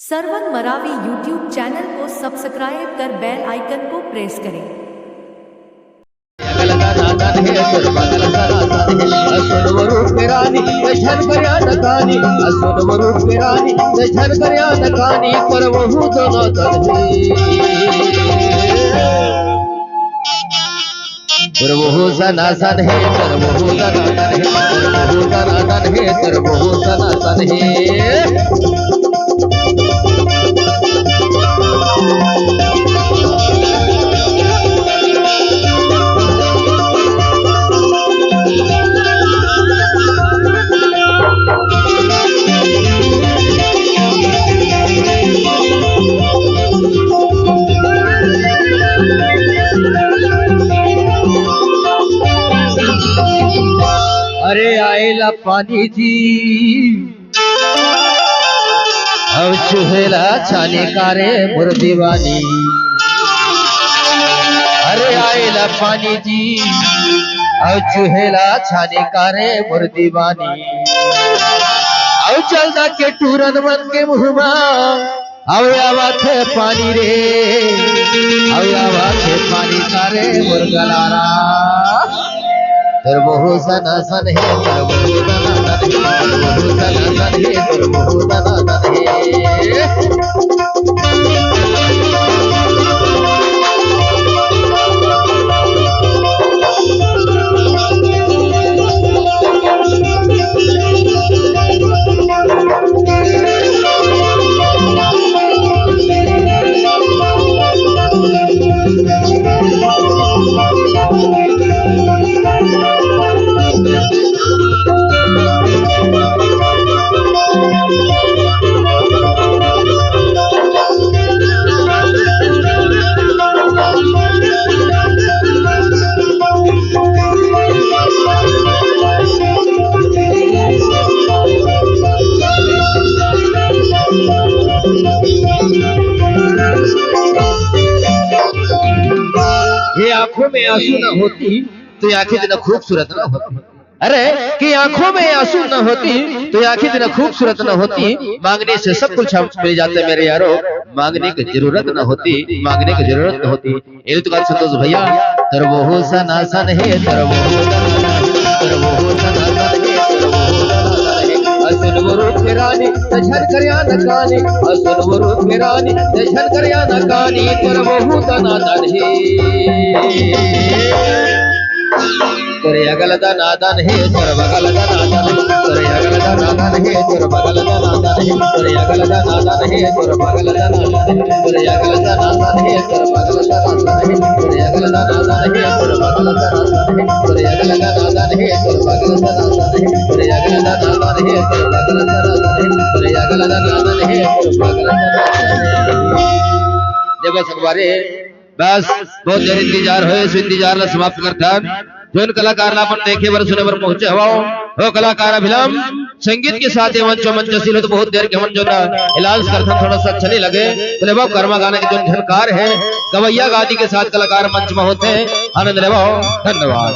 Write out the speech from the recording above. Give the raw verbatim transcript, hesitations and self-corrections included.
Sarwan Maravi YouTube channel को subscribe कर बेल आइकन को प्रेस करें। अरे आएला पानी जी, अउ चुहेला छानी कारे मोर दीवानी। अरे आएला पानी जी, अउ चुहेला छानी कारे मोर दीवानी। अउ चलदा के टूरन मन के मुहमा, अउ आवत हे पानी रे, अउ आवत हे पानी कारे मोर गलारा। तोर बहू सनासन हे, तोर बहू सनासन हे, तोर बहू सनासन हे, तोर बहू सनासन हे। ये आंखों में आंसू न होती तो ये आंखें इतना खूबसूरत न होती। अरे, कि आंखों में आंसू न होती तो ये आंखें इतना खूबसूरत न होती। मांगने से सब कुछ हम मिल जाते मेरे यारो, मांगने की जरूरत न होती, मांगने की जरूरत न होती। ये तो बात संतोष भैया, तोर बहू सनासन हे, तोर बहू सनासन हे, तोर बहू सनासन हे, तोर बहू सनासन हे। असुन वो रूप के रानी, ते झन करिया न कानी, असुन वो रूप के रानी, ते झन करिया न कानी, तोर बहू सनासन हे। तोरे अगल दनादन हे, तोर बगल दनादन हे, तोरे अगल दनादन हे, तोर बगल दनादन हे, तोरे अगल दनादन हे, तोर बगल दनादन हे, तोरे अगल दनादन हे, तोर बगल दनादन हे, तोरे अगल दनादन हे, तोर बगल दनादन हे, तोरे अगल दनादन हे, तोर बगल दनादन हे, तोरे अगल दनादन हे, तोर बगल दनादन हे, तोरे अगल दनादन हे, तोर बगल दनादन हे। देखो संगवारी, बस, बहुत देर इंतजार होय, इस इंतजार ला समाप्त करथन। जोन कलाकार ला अपन देखे बर, सुने बर पहुंचे हवव, वो कलाकार अभिलम संगीत के साथ ये मंचो मंचशील हो, तो बहुत देर के हमन जोन announce करथन, थोड़ा सा अच्छा नहीं लगे, तो लेवव, कर्मा गाना के जोन झनकार हे, गवैया गादी के साथ कलाकार मंच में होथे, आनंद लेवव। धन्यवाद।